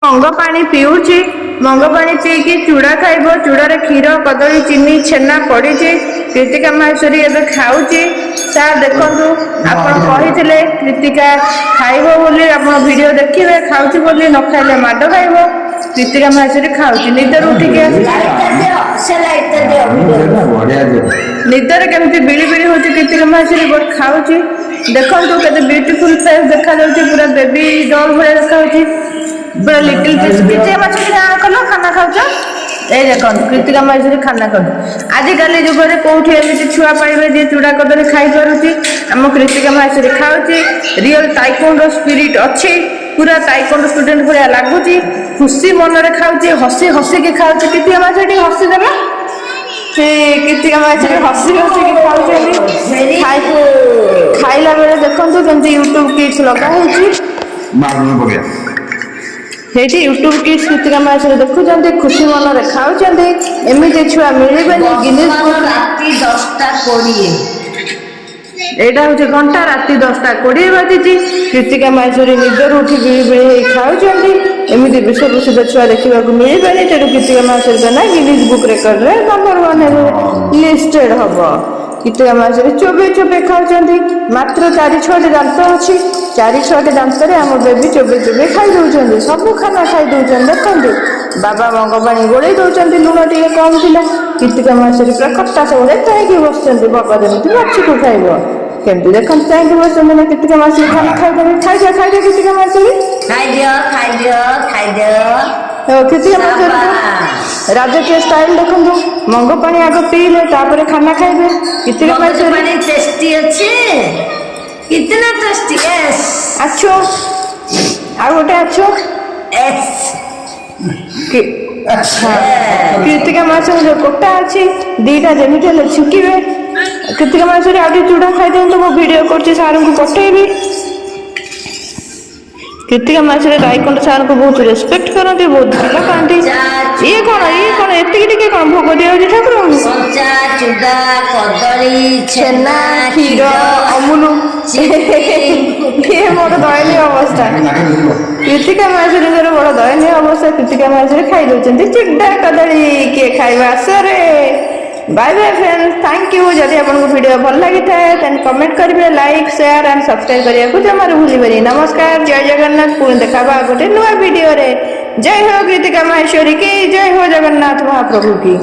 ମଙ୍ଗ ପାଣି ପିଉଛି। ମଙ୍ଗ ପାଣି ପିଇକି ଚୁଡ଼ା ଖାଇବ। ଚୁଡ଼ାରେ କ୍ଷୀର, କଦଳୀ, ଚିନି, ଛେନା ପଡ଼ିଛି। କୃତିକା ମାହେଶ୍ୱରୀ ଏବେ ଖାଉଛି। ସାର୍, ଦେଖନ୍ତୁ, ଆପଣ କହିଥିଲେ କୃତିକା ଖାଇବ ବୋଲି। ଆପଣ ଭିଡ଼ିଓ ଦେଖିବେ ଖାଉଛି ବୋଲି। ନ ଖାଇଲେ ମାଡ଼ ଖାଇବ। କୃତିକା ମାହେଶ୍ୱରୀ ଖାଉଛି। ନିଦରୁ ଉଠିକି ଆସିଛି। ଲାଇଟଟା ଦିଅ, ସେ ଲାଇଟଟା ଦିଅ ଭିଡ଼ିଓ। ବଢିଆ ଦିଅ। ନିଦରେ କେମିତି ବିଳି ବିଳି ହଉଛି କୃତିକା ମାହେଶ୍ୱରୀ, ବଟ୍ ଖାଉଛି। ଦେଖନ୍ତୁ, କେତେ ବ୍ୟୁଟିଫୁଲ ଫେସ୍ ଦେଖାଯାଉଛି। ପୁରା ବେବି ଡଲ୍ ଭଳିଆ ଦେଖାଯାଉଛି, ପୁରା ଲିଟିଲ ଫେସ୍। କୃତିକା ମାହେଶ୍ୱରୀ, କଣ କଲ? ଖାନା ଖାଉଛ? ଏଇ ଦେଖନ୍ତୁ, କୃତିକା ମାହେଶ୍ୱରୀ ଖାନା ଖାଉଛି। ଆଜିକାଲି ଯୁଗରେ କୋଉଠି ଏମିତି ଛୁଆ ପାଇବେ ଯିଏ ଚୁଡ଼ା କଦଳୀ ଖାଇପାରୁଛି? ଆମ କୃତିକା ମାହେଶ୍ୱରୀ ଖାଉଛି। ରିଅଲ ଟାଇକୋଣ୍ଡୋ ସ୍ପିରିଟ ଅଛି। ପୁରା ଟାଇକୋଣ୍ଡୋ ଷ୍ଟୁଡେଣ୍ଟ ଭଳିଆ ଲାଗୁଛି। ଖୁସି ମନରେ ଖାଉଛି, ହସି ହସିକି ଖାଉଛି। କୃତିକା ମାହେଶ୍ୱରୀ, ଟିକେ ହସିଦେଲା। ସେ କୃତିକା ମାହେଶ୍ୱରୀ ହସି ହସିକି ଖାଉଛନ୍ତି। ଭେରି ଖାଇଲା ବେଳେ ଦେଖନ୍ତୁ କେମିତି ୟୁଟ୍ୟୁବ କିଡ୍ସ ଲଗା ହେଇଛି। ମାରୁନ ପକେଇବା। ସେଇଠି ୟୁଟ୍ୟୁବ କିଡ୍ସ କୃତିକା ମାହେଶ୍ୱରୀ ଦେଖୁଛନ୍ତି, ଖୁସି ମନରେ ଖାଉଛନ୍ତି। ଏମିତି ଛୁଆ ମିଳିବେନି। ଗିନିଜ ବର୍ତ୍ତମାନ ରାତି 10ଟା 20। ଏଇଟା ହଉଛି ଘଣ୍ଟା। ରାତି 10ଟା 20 ବାଜିଛି। କୃତିକା ମାହେଶ୍ୱରୀ ନିଦରୁ ଉଠି ବିଳି ବିଳି ହେଇ ଖାଉଛନ୍ତି। ଏମିତି ବିଶ୍ୱ ପ୍ରସିଦ୍ଧ ଛୁଆ ଦେଖିବାକୁ ମିଳିବେନି। ତେଣୁ କୃତିକା ମାହେଶ୍ୱରୀଙ୍କ ନାଁ ଗିନିଜ ବୁକ୍ ରେକର୍ଡରେ ନମ୍ବର ୱାନରେ ଲିଷ୍ଟେଡ ହବ। କୃତିକା ମାହେଶ୍ୱରୀ ଚୋବେଇ ଚୋବେଇ ଖାଉଛନ୍ତି। ମାତ୍ର ଚାରି ଛଅଟି ଦାନ୍ତ ଅଛି। ଚାରି ଛଅଟି ଦାନ୍ତରେ ଆମ ବେବି ଚୋବେଇ ଚୋବେଇ ଖାଇ ଦଉଛନ୍ତି। ସବୁ ଖାନା ଖାଇ ଦଉଛନ୍ତି। ଦେଖନ୍ତୁ, ବାବା ମଙ୍ଗପାଣି ଗୋଳେଇ ଦଉଛନ୍ତି। ଲୁଣ ଟିକେ କମ ଥିଲା। କୃତିକା ମାହେଶ୍ୱରୀ ପୁରା କଟା ସବୁବେଳେ ଚାହିଁକି ବସିଛନ୍ତି। ବଗ ଯେମିତି ମାଛକୁ ଖାଇବ, କେମିତି ଦେଖନ୍ତୁ ଚାହିଁକି ବସିଛନ୍ତି ନା। କୃତିକା ମାହେଶ୍ୱରୀ ଖାନା ଖାଇଦେବେ। ଖାଇଦିଅ, ଖାଇଦିଅ କୃତିକା ମାହେଶ୍ୱରୀ। ଖାଇଦିଅ, ଖାଇଦିଅ, ଖାଇଦିଅ। ହଉ, କୃତିକା ମାହେଶ୍ୱରୀ ରାଜକୀୟ ଷ୍ଟାଇଲ ଦେଖନ୍ତୁ। ମଙ୍ଗ ପାଣି ଆଗ ପିଇଲେ, ତାପରେ ଖାନା ଖାଇବେ କୃତିକା ମଗଜ ମାହେଶ୍ୱରୀ। ପାଣି ଟେଷ୍ଟି ଅଛି। कितना ଟେଷ୍ଟି, ଏସ୍। ଆଛୁ, ଆଉ ଗୋଟେ ଆଛୁ। ଏସ୍। କୃତିକା ମାହେଶ୍ୱରୀ ଯୋଉ କୋଟା ଅଛି, ଦିଟା ଯେମିତି ହେଲେ ଛିଙ୍କିବେ। କୃତିକା ମାହେଶ୍ୱରୀ, ଆଉ ଟିକେ ଚୁଡ଼ା ଖାଇଦିଅନ୍ତୁ। ମୁଁ ଭିଡ଼ିଓ କରୁଛି, ସାରଙ୍କୁ ପଠେଇବି। କୃତିକା ମାହେଶ୍ୱରୀ ରାଇକଣ୍ଡ ସାରଙ୍କୁ ବହୁତ ରେସପେକ୍ଟ କରନ୍ତି, ବହୁତ ଭଲ ପାଆନ୍ତି। ଇଏ କଣ? ଇଏ କଣ? ଏତିକି ଟିକେ କଣ ଭୋଗ ଦିଆହଉଛି ଠାକୁରଙ୍କୁ? କଞ୍ଚା ଚୁଡ଼ା, କଦଳୀ, ଛେନା, କ୍ଷୀର, ଅମୁଲ। ଇଏ ମୋର ଦୟନୀୟ ଅବସ୍ଥା। କୃତିକା ମାହେଶ୍ୱରୀଙ୍କର ବଡ ଦୟନୀୟ ଅବସ୍ଥା। କୃତିକା ମାହେଶ୍ୱରୀ ଖାଇ ଦଉଛନ୍ତି ଚୁଡ଼ା କଦଳୀ। କିଏ ଖାଇବା ଆସରେ। Bye bye friends, thank you. ଯଦି ଆପଣଙ୍କୁ ଭିଡ଼ିଓ ଭଲ ଲାଗିଥାଏ, ଦେନ୍ କମେଣ୍ଟ କରିବେ। ଲାଇକ୍, ସେୟାର ଆଣ୍ଡ ସବସ୍କ୍ରାଇବ୍ କରିବାକୁ ଜମାରୁ ଭୁଲିବେନି। ନମସ୍କାର, ଜୟ ଜଗନ୍ନାଥ। ପୁଣି ଦେଖା ହବା ଆଉ ଗୋଟେ ନୂଆ ଭିଡ଼ିଓରେ। ଜୟ ହୋ କୃତିକା ମାହେଶ୍ୱରୀ କି ଜୟ ହୋ, ଜଗନ୍ନାଥ ମହାପ୍ରଭୁ କି।